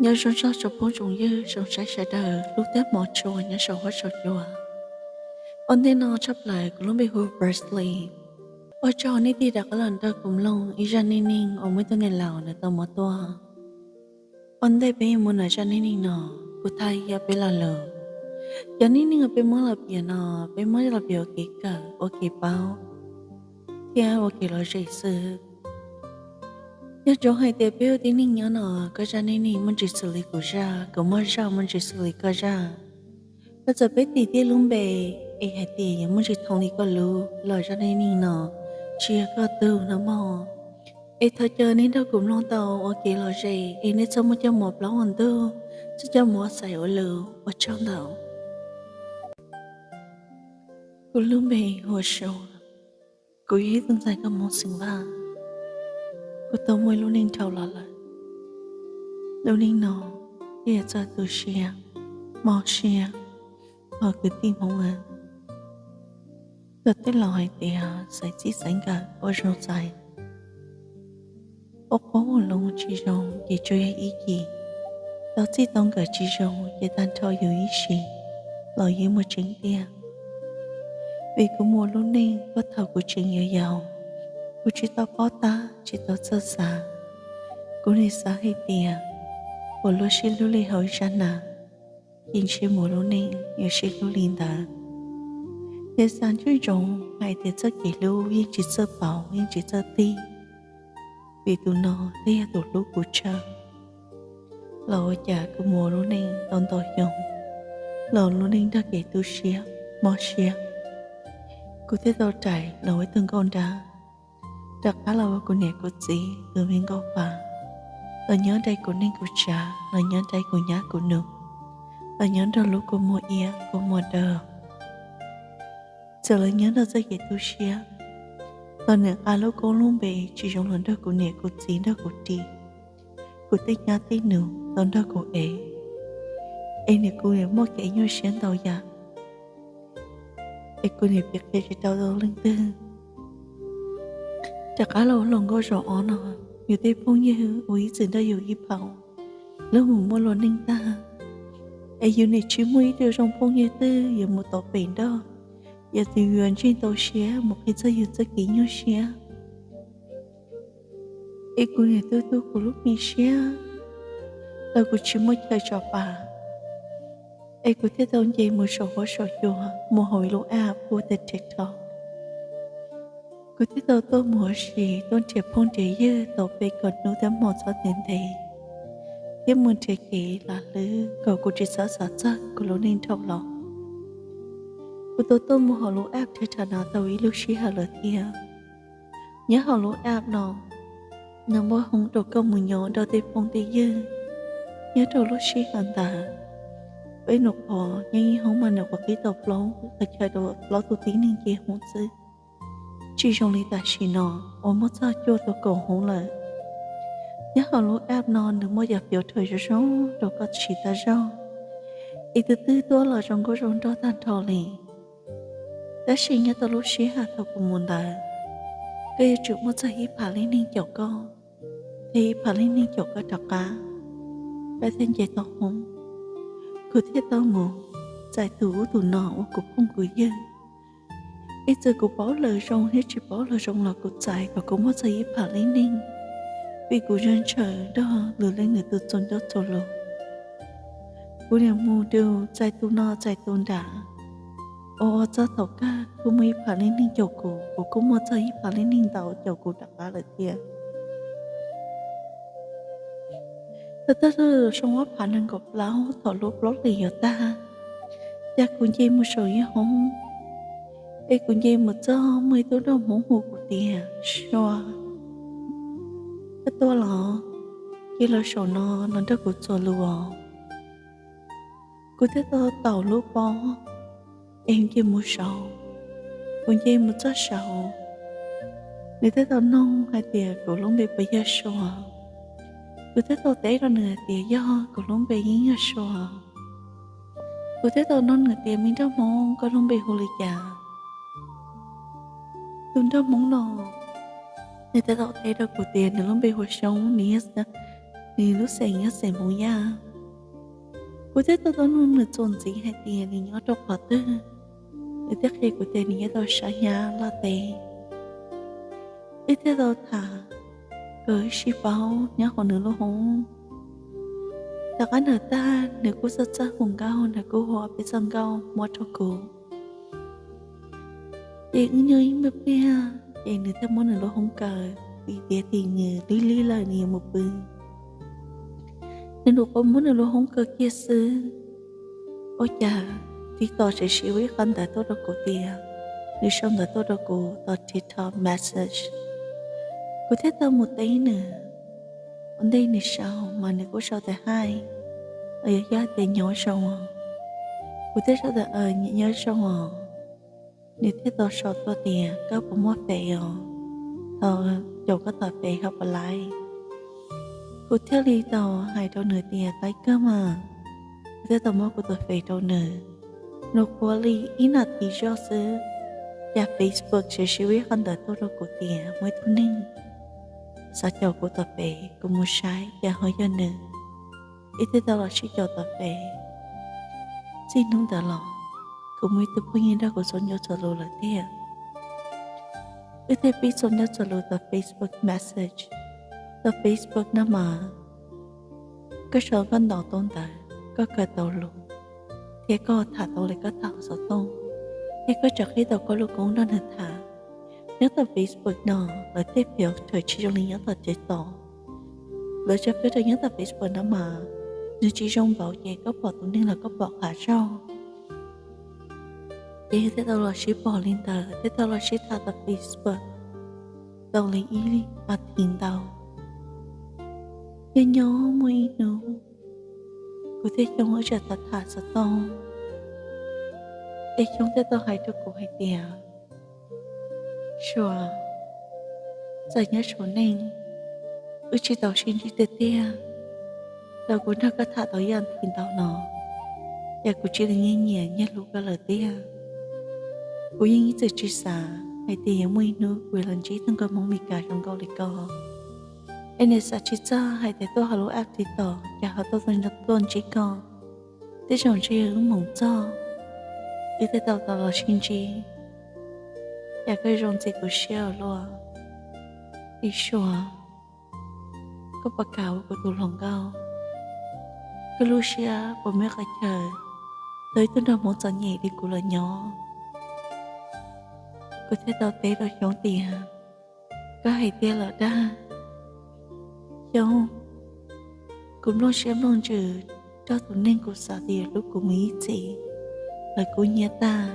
Nyob zoo txog tsoom phooj tsoom ywg tsoom saib sawv daws hlub thiab hmov tshua nyob saum huab saum cua. Ua ntej no tshaj plaws kuv lub npe hu Wesley. Ua tsaug nej tig rov qab los nrog kuv mloog ib zaj neej neeg uas muaj ib tug niam laus nws tau muab tuaj. Ua ntej peb yuav mus nrog zaj neej neeg no, kuv thov yog peb lo lus, cov neej neeg uas peb muab los piav no, peb muab los piav ua kev kawm, ua kev paub thiab ua kev lom zem xwb. Yog tsuas hais tias peb ua tib neeg nyob no, koj zaj neej neeg muaj ntsis xws li kuv zaj, kuv muaj zaj muaj ntsis xws li koj zaj. Los txawm peb tis tib lub npe es hais tias yuav muaj ntsis thooj li koj lub los zaj neej neeg no tsis yog koj tug no mog. Es thov caw nej nrog kuv mloog tau ua kev lom zem es nej txhob muab coj mus ua plaub ua ntug, txhob coj mus ua xaiv ua lus. Ua tsaug ntau. Kuv lub npe hu ua Sua. Kuv yog ib tug ntxhais nkauj Hmoob xeem Vaj. Kuv tau muaj ib lub neej dhau los lawm. Lub neej no thiaj yog txoj tu siab, mob siab, hos kwv tij Hmoob lawm. Txawm tej laus hais tias xaiv txij xaiv nkawm ua zoo xaiv, ua qoob ua loo tsis zoo ces tsuas yog ib yim, tau txij tau nkawm tsis zoo ces tag nrho yus ib sim los yeej muaj tseeb tiag. Vim kuv mus ua lub neej puag thaum kuv tseem yau yaus, kuv tsis tau paub tab tsis tau txawj xav. Kuv nim xav hais tias puas luaj sib hlub li hauv zaj nas, ces ntshe mus ua lub neej yuav sib hlub li ntawd. Yog xav ntsoov ntsoov hais tias txoj kev hlub yeej tsis txawj pauv yeej tsis txawj tig, vim tus no thiaj yog tus hlub kuv tshaj. Los ua cas kuv mus ua lub neej tau ntau xyoo, los lub neej nrog kev tu siab, mob siab, kuv thiaj tau rais los ua ib tug nkauj nrab, rov qab los ua kuv niam kuv txiv tus me nkauj fa, los nyob nrog kuv neej kuv tsav, los nyob nrog kuv nyab kuv nus, los nyob nrog lub kua muag iab kua muag dawb. Txawm los nyob nrog txoj kev tu siab, los nws nqa lub koob lub npe tsis zoo los nrog kuv niam kuv txiv nrog kuv ris, kuv tej nyab tej nus los nrog kuv ev, es nws kuj muaj kev nyuaj siab ntau yam, es kuv nim piav qhia tsis tau rau leej twg. Rov qab los ua hluas nkauj zaum ob no, yus tej phooj ywg uas ib txwm nrog yus ib phaum, lawv mus muaj luag neej tag, es yus nim tsis muaj ib tug zoo phooj ywg twg yuav mus tom pem nrog, yog tus yuav ntsej ntau siab mus qhia txog yus txoj kev nyuaj siab. Es kuv nim tu tu kuv lub me siab, los kuv tsis muaj chaw tso pa, es kuv thiaj tau nce mus saum huab saum cua mus hauv ib lub app hu tias TikTok. Kuv thiaj tau tuaj mus ua si tuaj nrhiav phooj nrhiav ywg tau peb kaum hnub thiab hmo txog ntev ntev, thiab mus nrhiav kev lam hlwb kom kuv tsis txhob xav txog kuv lub neej dhau los. Kuv tau tuaj mus hauv lub app TikTok no tau ib lub sij hawm lawm thiab. Nyob hauv lub app no, nws muaj hoob rau koj mus nyob nrog tej phooj tej ywg. Nyob rau lub sij hawm ntawd, peb nyuam qhuav nyob ib hoob mas nyuam qhuav qhib tau plaub, qhov chaw rau plaub tus tib neeg nce hoob xwb. Tsis zoo li tam sim no uas muaj txog cuaj tau kaum hoob lawm. Nyob hauv lub app no nws muaj cov feature zoo zoo rau koj siv tas zog, es tus twg tuaj los zoo nkauj zoo nraug tag nrho li. Tab sis nyob tau lub sij hawm thaum kuv mus ntawd, koj yuav tsum muaj txog ib phav leej neeg caum koj, thiab ib phav leej neeg caum koj rov qab, koj thiaj nce tau hoob. Kuv thiaj tau mus txais tus ub tus no ua kuv phooj kuv ywg. Es txawm kuv paub lawv zoo thiab tsis paub lawv zoo los kuv txais kom kuv muaj txog ib phav leej neeg, vim kuv ntshaw ntshaw nrog lwm leej lwm tus txhua ncauj txhua lus. Kuv niaj mus rau txais tus no txais tus nrad, ua ua txog thaum kawg kuj muaj ib phav leej neeg caum kuv, kuv kuj muaj txog ib phav leej neeg ntau caum kuv rov qab lawm thiab. Tau tag zoo ob phav nees nkaum plaub thaum lub plaub hlis yuav tag, cas kuv nce mus saum ib hoob, es kuv nce mus txog muaj ib tug nraug Hmoob hu kuv tias Sua, koj tuaj los? Cia los saum no los nrog kuv txuas lus os. Kuv thiaj tau taus lub pob es nce mus saud. Kuv nce mus txog saud, nws thiaj tau noog hais tias kuv lub npe puas yog Sua. Kuv thiaj tau teb rau nws hais tias yog, kuv lub npe yeej yog Sua. Kuv thiaj tau noog nws tias me nraug Hmoob koj lub npe hu li cas? Tus nraug Hmoob no nws thiaj tau teb rau kuv tias nws lub npe hu ua Xyoob, nws yog nws lub xeem nyob xeem Hmoob Yaj. Kuv thiaj tau tau nug nws txuas ntxiv hais tias nws nyob rau qhov twg. Nws thiaj qhia kuv tias nws nyob rau sab Nyab Laj teb. Wb thiaj tau tham kom wb sib paub nyob hauv nws lub hoob. Tom qab nws tag, nws kuj txawj txawj hu nkauj, nws kuj hu ob peb txoj nkauj muab rau kuv. Ces wb nyob ib me pliag ces nws thiaj muab nws lub hoob kaw, vim tias tim nws lig lig lawm nws yuav mus pw. Nws nyuam qhuav muab nws lub hoob kaw kiag xwb, ua cas TikTok tseem siv ib qho ntawv tuaj rau kuv tias, nws sau ntawv tuaj rau kuv tom TikTok message. Kuv thiaj tau mus teb nws. Ua ntej nws sau mas nws kuj sau tias hi, los yog tias nyob zoo os. Kuv thiaj sau tias nyob zoo os. Nws thiaj tau sau tuaj tias koj puas muaj Face os, tau caum koj tom Face ho puas laib. Kuv thiaj li tau hais rau nws tias laib kawg mas. Kuv thiaj tau muab kuv tus Face rau nws. Nws qhuav li ib nas this zoj xwb, cas Facebook tseem siv ib qho ntawv tuaj rau kuv tias muaj ib tug neeg xav caum kuv tom Face, kuv mus saib cas ho yog nws. Wb thiaj tau los sib caum tom Face. Txij hnub ntawd los kuv muaj ib tug phooj ywg nrog kuv txhua ncauj txhua lus lawm tiag. Wb thiaj pib txhua ncauj txhua lus tom Facebook message. Tom Facebook no mas koj sau koj ntaus tau ntawv, koj kaw tau lus, thiab koj tham tau li koj tham hauv xov tooj, thiab koj tseem qhib tau koj lub koob nrog nws tham. Nyob tom Facebook no, lawv tej filter tsis zoo li nyob tom TikTok. Lawv cov filter nyob tom Facebook no mas nws tsis zoo npaum ces koj pom tus neeg los koj pom qab zog. Ces thiaj tau los sib pom li ntawd, thiaj tau los sib tham tom Facebook tau li ib as thiv ntau. Nyob nyob muaj ib hnub, kuv thiab Xyoob wb tseem tham tham xov tooj, es Xyoob thiaj tau hais rau kuv hais tias, Sua, txawm nyob Suav neej wb tsis tau sib ntsib tiag tiag, los kuv nrog koj tham tau ib as thiv ntau no, ces kuv tsis li nyiam nyiam nyiam hlub koj lawm tiag. Kuv yeej ib txwm tsis xav hais tias yuav muaj ib hnub kuv yuav los ntsib tus nkauj Hmoob Meskas zoo nkauj li koj. Es niam xav tsis txog hais tias tuaj hauv lub app TikTok ces ho tuaj tuaj ntsib koj. Tej zaum ntshe yog wb hmoov txog, wb thiaj tau tau los sib ntsib, ces koj zoo ntxiv kuv siab ua luaj. Ib Sua, koj puas kam ua kuv tus hluas nkauj? Koj lub siab puas muaj qhov chaw tau ib tug nraug Hmoob txom nyem li kuv los nyob? Kuv thiaj tau teb rau Xyoob tias, koj hais tiag los dag? Xyoob, kuv nplooj siab nplooj ntsws rau tus neeg kuv xav tias yuav hlub kuv mus ib txhis, lawv kub hnyiab tag.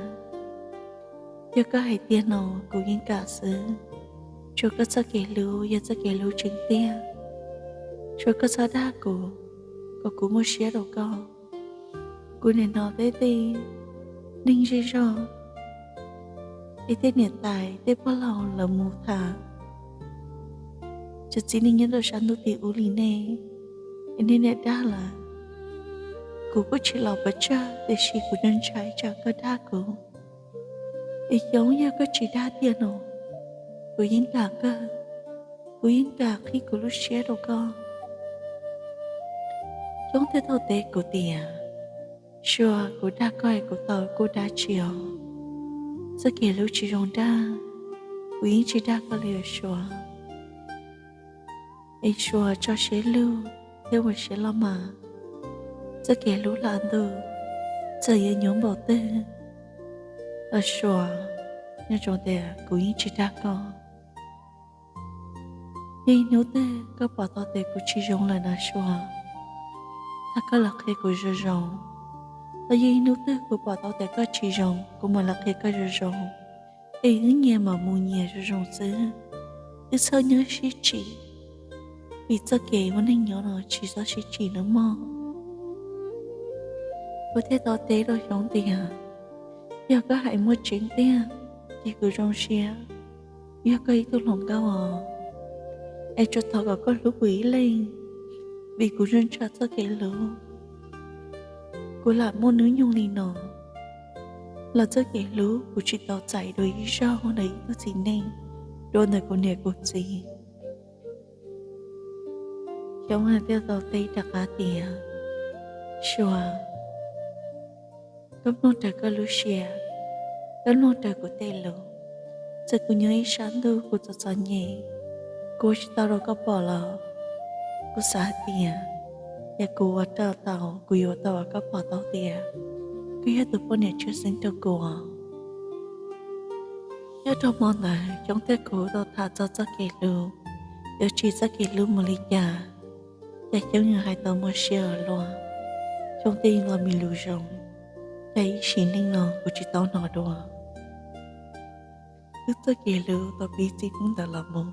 Yog koj hais tiag no kuv yeej kam xwb. Tsuas koj txoj kev hlub yog txoj kev hlub tseeb tiag. Tsuas koj txhob dag kuv, kom kuv muaj siab rau koj. Kuv nim no tej tej neeg zej zog, es tej niam tais tej pog laus lawv mus tham cov txiv neej nyob rau sab ntuj tim ub li nej, es nej niam dag lawm. Kuv kuj tsis los pov tsag tiam sis kuv ntshai tsam koj dag kuv. Es Xyoob, yog koj tsis dag tiag no, kuv yeej kam kawg, kuv yeej kam qhib kuv lub siab rau koj. Xyoob thiaj tau teb kuv tias, Sua, kuv dag koj es kuv tau kuj dab tsi os? Txoj kev hlub tsis zoo dag, kuv yeej tsis dag koj li os Sua. Es Sua, tso siab lug thiab ua siab loj mas. Txoj kev hlub hla ntuj, txawm yuav nyuaj npaum twg los Sua, nyob zoo tias kuv yeej tsis dag koj. Yog ib hnub twg koj pom tau tias kuv tsis zoo lawm no Sua, thov koj los qhia kuv zoo zoo. Los yog ib hnub twg kuv pom tau tias koj tsis zoo, kuv mam los qhia koj zoo zoo. Es wb nyias mam mus nyias zoo zoo xwb, wb txhob nyob sib tsim, vim txoj kev ua neej nyob no tsis txhob sib tsim nawb mog. Kuv thiaj tau teb rau Xyoob tias, yog koj hais muaj tseeb tiag, ces kuv zoo siab yog koj ib tug hluas nkauj os. Es tsuas thov kom koj hlub kuv ib leeg, vim kuv ntshai ntshai txoj kev hlub. Kuv lam muaj hnub nyoog li no los txoj kev hlub kuv tsis tau txais dua ib zaug ntawm ib tug txiv neej, dua ntawm kuv niam kuv txiv. Xyoob thiaj tau teb rov qab tias, Sua, koj mloog raws koj lub siab, koj mloog raws kuv tej lus. Txawm kuv nyob ib sab ntuj kuv txom txom nyem, kuv ua tsis tau rau koj pom los kuv xav hais tias, yog kuv ua tau, kuv yuav tau kom koj pom tau tias koj yog tus poj niam tshwj xeeb rau kuv. Nyob rau hmo ntawd Xyoob thiab kuv tau tham txog txoj kev hlub, yuav tsim txoj kev hlub mus li cas, cas Xyoob yeej hais tau muaj siab ua luaj. Xyoob thiaj los me lus zoo, cas ib sim neej no kuv tsis tau hnov dua. Wb txoj kev hlub tau pib txij hnub ntawd los mus.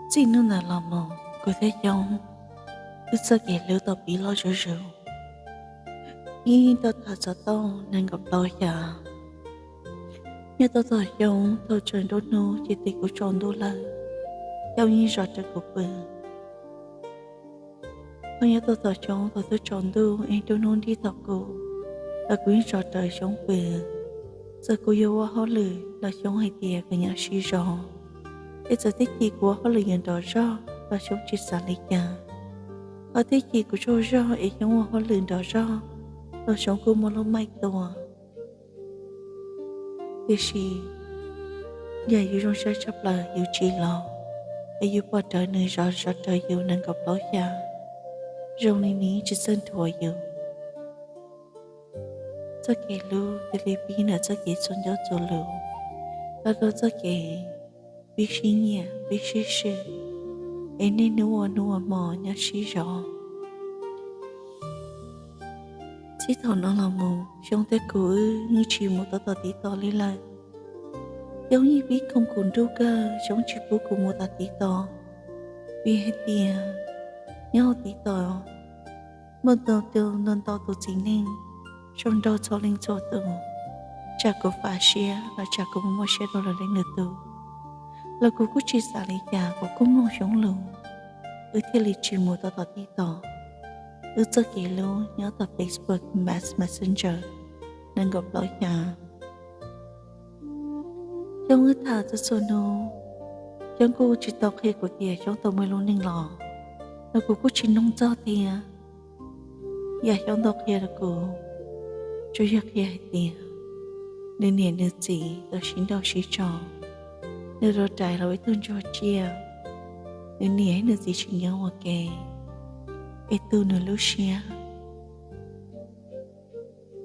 Txij hnub ntawd los mus kuv thiab Xyoob, wb txoj kev hlub tau pib loj zuj zus. Yeej tau tham txog tau nees nkaum plaub xya. Nyob tau txog Xyoob thaum tsaus ntuj hnub ces twb kuv tsaus ntuj lawm, Xyoob yeej zov rawv kuv pw. Thaum nyob tau txog Xyoob thaum twb tsaus ntuj es nruab hnub nti thaum kuv, los kuv yeej zov rawv Xyoob pw. Txawm kuv yuav ua hauj lwm los Xyoob hais tias kom nyob sib zov, es txawm tib chim kuv ua hauj lwm yuav nrov zog los Xyoob tsis xav li cas. Ho tib chim kuv tsaug zog es Xyoob ua hauj lwm nrov zog los Xyoob kuj muaj lub maij tua. Tiam sis yam yus zoo siab tshaj plaws yus tsim los, es yus pom rawv nws zov zov rawv yus nees nkaum plaub xya, zoo li nws tsis txawj nrhuav yus. Txoj kev hlub thiaj li pib nram txoj kev txhua ncauj txhua lus, los rau txoj kev pib sib nyiam pib sib swm, es niaj hnub ua hnub ua hmo nyob sib zov. Txij thaum no los mus Xyoob thiab kuv wb yeej tsis mus tau tom TikTok li lawm. Xyoob yeej pib khoom kuv nruj kawg, Xyoob tsis pub kuv mus tom TikTok, vim hais tias nyob hauv TikTok muaj ntau tus txiv neej sau nraug txhua leej txhua tus, tsam kuv fav siab los tsam kuv muaj siab rau lwm leej lwm tus. Los kuv kuj tsis xav li cas, kuv kuj mloog Xyoob lus, wb thiaj li tsis mus tau tom TikTok. Wb txoj kev hlub nyob tom Facebook, Messages, Messenger, nees nkaum plaub xya. Xyoob wb tham txhua txhua hnub, Xyoob kuj tsis tau qhia kuv tias Xyoob tau muaj lub neej los, los kuv kuj tsis noog txog tias yam Xyoob tau qhia rau kuv, tsuas yog qhia hais tias nws niam nws txiv tau sib nrauj sib tso, nws rau rais los ib tug ntsuag tsiaj, nws niam thiab nws txiv tsis nyob ua ke, es tu nws lub siab.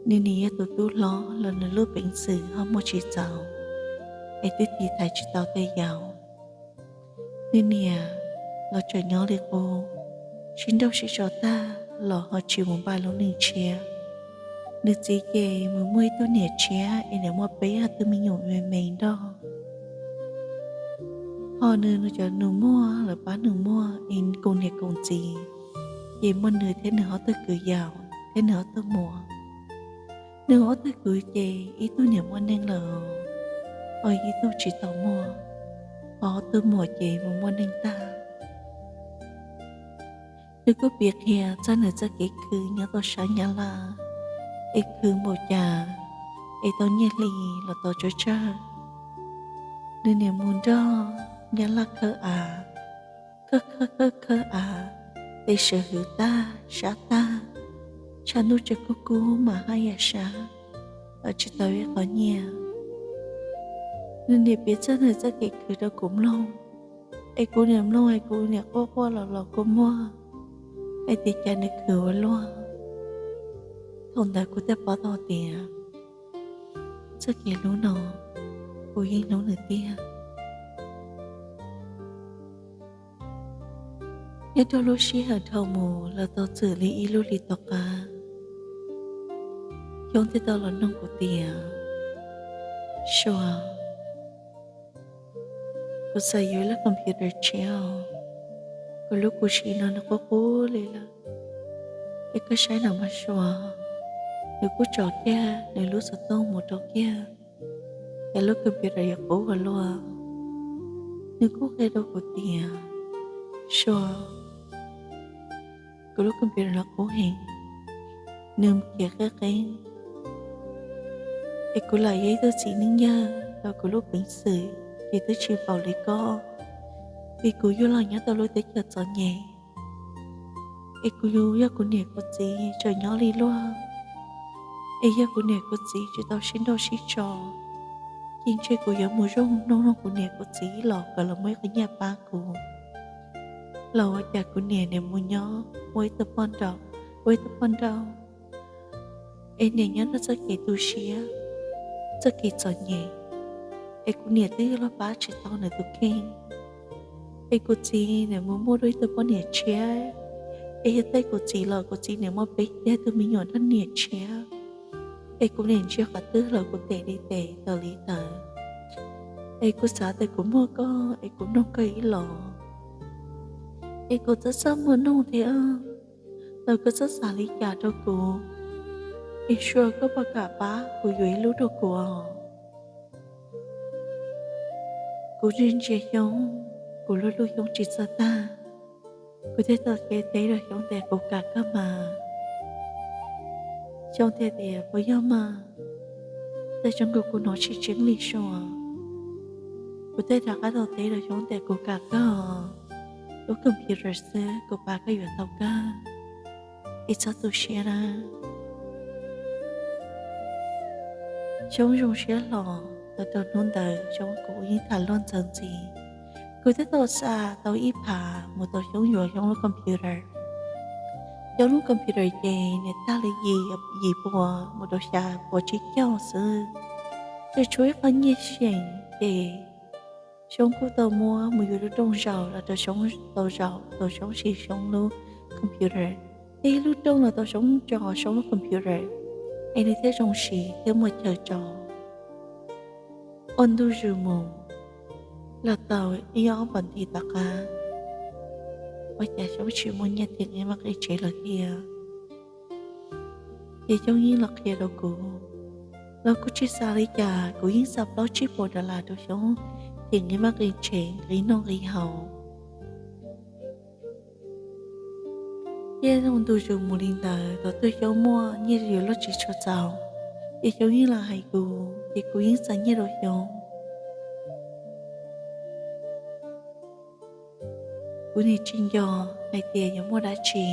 Nws niam yog tus tub hlob los nws lub peev xwm ho muaj tsis txaus, es twb tiv thaiv tsis tau tej yam. Nws niam los tseem nyob li qub, sib nrauj sib tso tag los ho tsis mus npaj lub neej tshiab. Nws txiv ces mus muaj ib tug niam tshiab es nws muaj peb tug me nyuam me me nrog. Ho nws, nws cov nus muag lawv pab nus muag es koom niam koom txiv, ces muaj nws thiab nws ob tug kwv yau thiab nws ob tug muam. Nws ob tug kwv ces ib tug niam muaj neej lawm, ho ib tug tsis tau muaj, ho ob tug muam ces mus muaj neej tag. Nws kuj piav qhia txog nws txoj kev khwv nyob rau sab Nyab Laj, es khwv npaum cas es tau nyiaj hli los tau tsawg tsawg. Nws niam mus nrog Nyab Laj khawb av, khawb khawb khawb khawb av, tej sawv hwv tag sab tag, tshav ntuj tseem kub kub mas haj yam sab, los tsis tau ib qho nyiaj. Nws niam piav txog nws txoj kev khwv rau kuv mloog, es kuv niam mloog es kuv niam quaj quaj los los kua muag, es tias cas nws khwv ua luaj. Thaum ntawd kuv thiaj paub tau tias txoj kev hlub no kuv yeej hlub nws tiag. Nyob rau lub sij hawm dhau mus los tau txwm li ib lub hlis tom qab, Xyoob thiaj tau los nug kuv tias, Sua, kuv xav yuav ib lub computer tshiab os, kuv lub kuv si no nws qub qub li lawm, es koj saib no mas Sua. Nws kuj tso kiag nws lub xov tooj mus rau kiag, es lub computer yuav qub ua luaj. Nws kuj qhia rau kuv tias, Sua, kuv lub computer no qub heev, nws khiav qeeb qeeb, es kuv lam yog ib tug txiv neej yawg los kuv lub peev xwm ces twb tsis npaum li koj, Vim kuv yug los nyob tau lub teb chaws txom nyem, es kuv yug yog kuv niam kuv txiv tseem nyob li luag, es yog kuv niam kuv txiv tsis tau sib nrauj sib tso, ces ntshe kuv yuav mus zoo mloog mloog kuv niam kuv txiv los kom lawv muaj ib qho nyiaj pab kuv. Los ua cas kuv niam nim mus nyob ua ib tug poj nrauj, ua ib tug poj nrauj, es nim nyob nrog txoj kev tu siab, txoj kev txom nyem, es kuv niam twb yog los pab tsis tau nws tus kheej. Es kuv txiv nim mus muaj dua ib tug poj niam tshiab, es yog tej kuv txiv los kuv txiv nim muaj peb ceg tug me nyuam nrog niam tshiab. Es kuv niam ntsia qhov twg los kuv tes li tes, taws li taws. Es kuv xav tias kuv muaj koj es kuv mloog koj ib los, es kuv txawj txawj muaj nuj thiab, los koj txawj xav li cas rau kuv, es sua koj puas kam pab kuv yuav ib lub rau kuv os. Kuv ntsia ntsia xyoob, kuv luag luag xyoob tsis txawj tag. Kuv thiaj tau qhia teb rau xyoob tias kuv kam koj mas. Xyoob thiaj tias puas yog mas, tej zoo nkaus kuv hnov tsis tseeb li sua. Kuv thiaj rov qab tau teb rau xyoob tias kuv kam koj, lub computer xwb kuv pab koj yuav tau kawg, es txhob tu siab na. Xyoob zoo siab hlo, los rau hnub ntawd xyoob kuv yeej tham luag ntxhi ntxhi. Kuv thiaj tau xa tau ib phav mus tau xyoob yuav xyoob lub computer. Xyoob lub computer ces nim tag li yim, yim puas mus rau xya puas tsib caug xwb, tsuas tshuav ib qho nyiaj xyeem ces xyoob kuj tau muab mus yuav lub rooj zaum los rau xyoob tau zaum tau xyoob sim xyoob lub computer. Tej lub rooj los tau xyoob tso xyoob lub computer, es nws thiaj zoo siv thiab muaj chaw tso. Ua ntu zus mus los tau ib ob pas nti tom qab, ua cas xyoob tsis muaj nyiaj them nqi vaj nqi tsev lawm thiab. Ces xyoob yeej los qhia rau kuv, los kuv tsis xav li cas kuv yeej xa plaub tsib puas dollar rau xyoob them nqi vaj nqi tsev nqi noj nqi haus. Thiab ua ntu zus mus li ntawd thaum twg xyoob muaj nyiaj yuav luag tsis tshua txaus, ces xyoob yeej los hais kuv ces kuv yeej xa nyiaj rau xyoob. Kuv nim tsis nco hais tias yuav muaj dab tsi,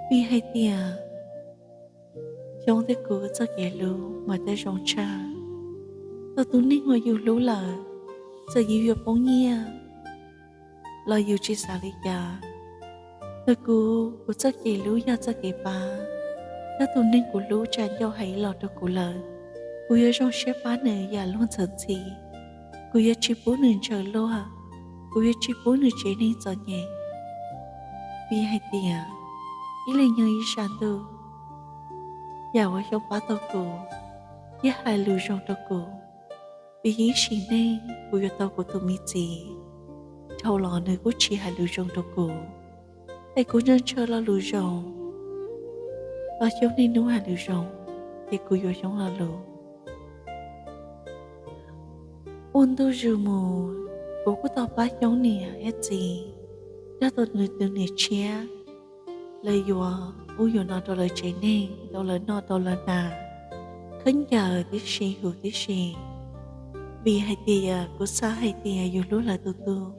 vim hais tias xyoob thiab kuv txoj kev hlub mas tej zoo tshaj. Thaum tus neeg uas yus hlub lawm, txawm yus yuav poob nyiaj los yus tsis xav li cas. Ntawm kuv, kuv txoj kev hlub yog txoj kev pab. Yog tus neeg kuv hlub tsa ncauj hais ib los rau kuv lawm, kuv yuav zoo siab pab nws yam luag ntxhi ntxhi. Kuv yuav tsis pub nws ntshaw luag, kuv yuav tsis pub nws tsev neeg txom nyem. Vim hais tias ib leeg nyob ib sab ntuj, yam uas xyoob pab tau kuv thiab hais lus zoo rau kuv, vim ib sim neej kuv yuav tau kuv tus me txiv, dhau los nws kuj tsis hais lus zoo rau kuv, es kuv ntshaw ntshaw lo lus zoo, los xyoob niaj hnub hais lus zoo, ces kuv yuav xyoob lo lus. Ua ntu zus mus, kuv kuj tau pab xyoob niam thiab txiv, nrog tau nws tus niam tshiab, lawv yuav ub yuav no rau lawv tsev neeg, rau lawv noj rau lawv hnav, khaub ncaws tib si, hu tib si. Vim hais tias kuv xav hais tias yus hlub lawv tus tub,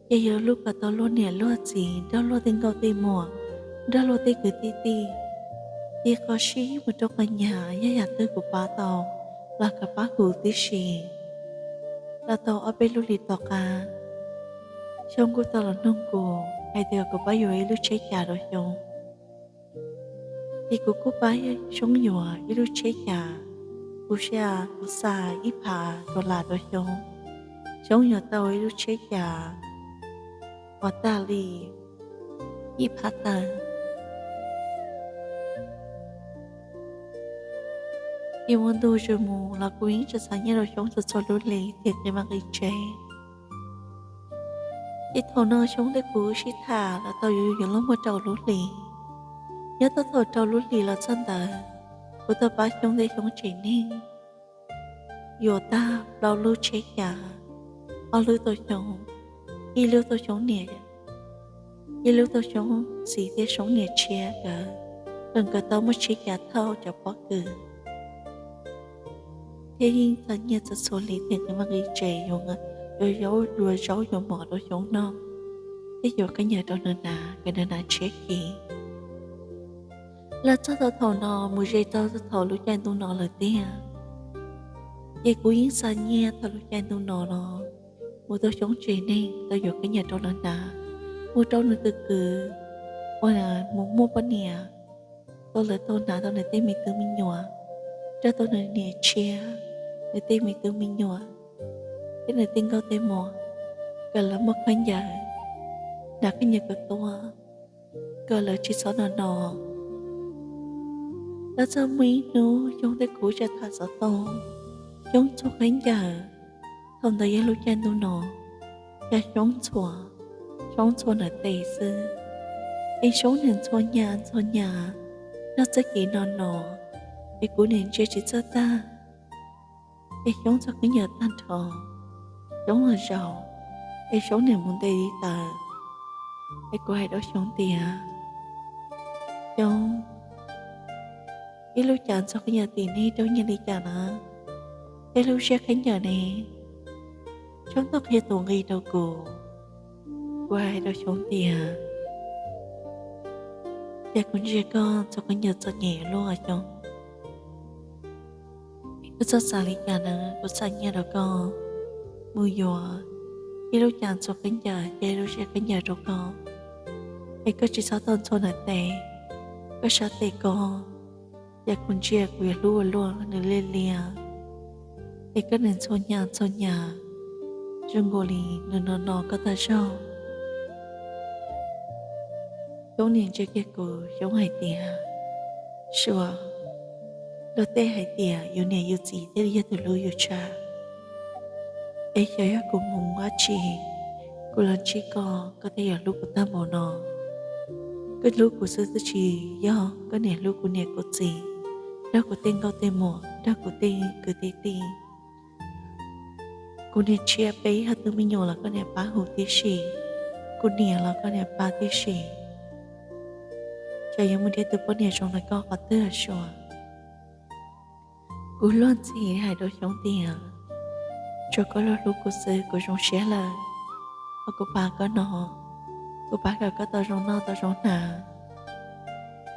ces yus hlub kom tau luag niam luag txiv, nrog luag tej nkauj tej muam, nrog luag tej kwv tij tij. Ces qhov sib mus rau qhov nyas yog yam twg kuv pab tau los kom pab hu tib si. Los tau ob peb lub hlis tom qab, xyoob kuj tau los nug kuv hais tias kuv pab yuav ib lub tsheb cas rau xyoob. Ces kuv kuj pab xyoob yuav ib lub tsheb cas, kuv xav, kuv xa ib phav dollar rau xyoob, xyoob yuav tau ib lub tsheb cas uas tag li ib phav tawm. Ces ua ntu zus mus los kuv yeej tsis xa nyiaj rau xyoob txhua txhua lub hlis thiab nqi vaj nqi tsev. Ces thaum no xyoob thiab kuv sib tham los tau yuav luag muaj rau lub hlis. Nyob tau thaum rau lub hlis los txog ntawd, kuv tau pab xyoob thiab xyoob tsev neeg yuav tag plaub lub tsheb cas, ob lub tau xyoob, ib lub tau xyoob niam, ib lub tau xyoob txiv thiab xyoob niam tshiab nkawd, kom nkawd tau muaj tsheb cas thauj cov pob kws. Thiab yeej txog nyiaj txog txhua hlis thiab nqi vaj nqi tsev yuav yuav zaub yuav mov rau Xyoob noj, thiab yuav khaub ncaws rau nws hnav kom nws hnav tshiab khiv. Los txog thaum no mus ze txog thaum lub caij ntuj no lawm tiag. Ces kuv yeej xa nyiaj thaum lub caij ntuj no los mus tau Xyoob tsev neeg tau yuav khaub ncaws rau lawv hnav, mus rau nws tus kwv uas mus muaj poj niam, tau lawv tau hnav tau nws tej me tub me nyuam, rau tau nws niam tshiab, nws tej me tub me nyuam, thiab nws tej nkauj tej muam, kom lawv muaj khaub ncaws, hnav khaub ncaws kom tuaj, kom lawv tsis txhob no no. Los txog muaj ib hnub Xyoob thiab kuv tseem tham xov tooj, Xyoob ntxhua khaub ncaws. Thaum ntawd yog lub caij ntuj no, cas Xyoob ntxhua, Xyoob ntxhua nram tes xwb, es Xyoob niam ntxhua nyas ntxhua nyas, nrog txoj kev no no, es kuv niam ntsia tsis txawj tag. Es Xyoob ntxhua khaub ncaws tag nrho, Xyoob los zaum, es Xyoob niam mus nte li tawm. Es kuv hais rau Xyoob tias, Xyoob, ib lub cas ntxhua khaub ncaws tim nej rau nyiaj li cas na? Thiab lub siab khaub ncaws ne? Xyoob tuaj qhia tus nqi rau kuv. Kuv hais rau Xyoob tias, Cas kuv ntsia koj ntxhua khaub ncaws txom nyem luaj Xyoob. Koj txhob xav li cas na, kuv xa nyiaj rau koj mus yuav ib lub cas ntxhua khaub ncaws thiab ib lub siab khaub ncaws rau koj, es koj tsis txhob tau ntxhua nram tes, koj sab tes ko. Yog kuv ntsia kuv yuav hlub ua luaj nws liab liab, es koj niam ntxhua nyas ntxhua nyas, zoo nkaus li nws no no koj tag zog. Xyoob niam ntsia kiag kuv, Xyoob hais tias, Sua, luag tej hais tias yus niam yus txiv thiaj li yog tus hlub yus tshaj. Es xyov yog kuv mus dab tsi, kuv los ntsib koj, koj thiaj yuav hlub kuv tag npaum no. Koj hlub kuv xwb twb tsis yog, koj niam hlub kuv niam kuv txiv, nrog kuv tej nkauj tej muam, nrog kuv tej kwv tej tij. Kuv niam tshiab peb ib hab tub me nyuam los koj niam pab hu tib si, kuv niam los koj niam pab tib si. Xyov yuav mus nrhiav tus poj niam zoo li koj qhov twg Sua. Kuv luag ntxhi hais rau Xyoob tias, Tsuas koj luag hlub kuv xwb kuv zoo siab lawm. Ho kuv pab koj no, kuv pab kom koj tau zoo noj tau zoo hnav.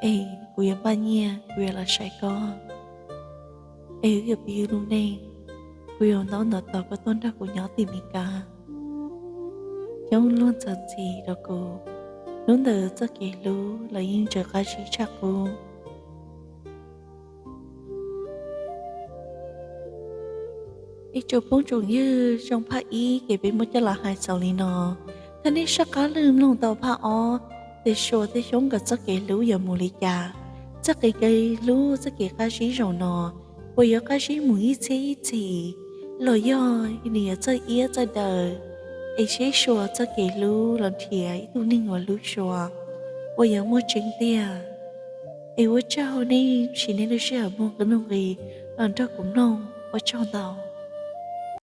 Es kuv yuav npaj nyiaj kuv yuav los saib koj. Es wb yuav pib wb lub neej, kuv yuav ntaub ntawv tos koj tuaj nrog kuv nyob tim Mes Kas. Xyoob luag ntxhi ntxhi rau kuv, hnub ntawd txoj kev hlub los yeej tseem qab zib tshaj qub. Ib tsoom phooj tsoom ywg, zoo phaj ib kev peb muab coj los hais xaus li no. Thov nej soj qab lug mloog tau phaj ob, tias Sua thiab Xyoob nkawd txoj kev hlub yuav mus li cas. Txoj kev, kev hlub txoj kev qab zib zaum no puas yuav qab zib mus ib txhiab ib txhis, los yog nws yuav txawj iab txawj daws, es seb Sua txoj kev hlub los nrhiav ib tug neeg uas hlub Sua puas yuav muaj tseeb tiag. Es ua tsaug nej siv nej lub sij hawm muaj nuj nqis los nrog kuv mloog, ua tsaug ntau.